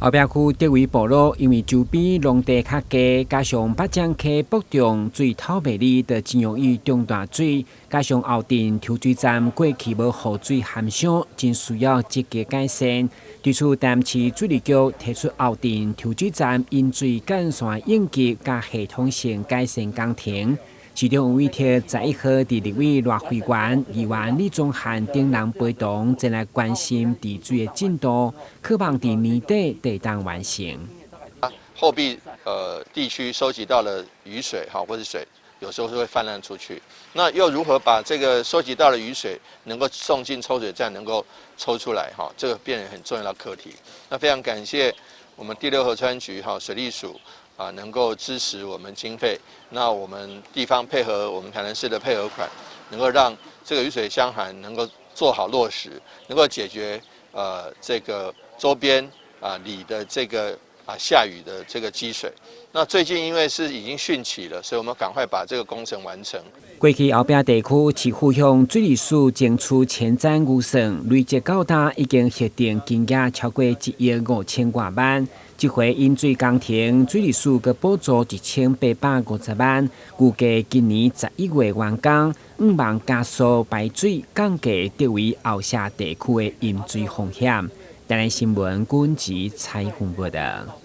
後壁區竹圍部落因為周邊農地較低，加上北漳溪北漲水透袂離，就真容易漲大水。加上後鎮抽水站過去無雨水涵箱，真需要積極改善。對此，台南市水利局提出後鎮抽水站引水幹線應急佮系統性改善工程。市長委託11號佇立委賴惠元、議員李宗翰等人陪同前來關心治水的進度，渴望佇年底會當完成。後壁地區收集到了雨水哈，或者水，有時候是會泛濫出去。那又如何把這個收集到的雨水能夠送進抽水站，能夠抽出來哈？這個變成很重要的課題。那非常感謝我們第六河川局哈水利署啊，能夠支持我們經費，那我們地方配合我們台南市的配合款，能夠讓這個雨水箱涵能夠做好落實，能夠解決這個周邊啊里的這個啊下雨的這個積水。那最近因為是已經汛期了，所以我們趕快把這個工程完成。過去後壁地區市府向水利署爭取前瞻預算，累積到今已經核定金額超過1億5千外萬。這回引水工程，水利署閣補助1850萬，預計今年11月完工，向望加速排水，降低竹圍後社地區的淹水風險。台南新聞軍籍採訪報道。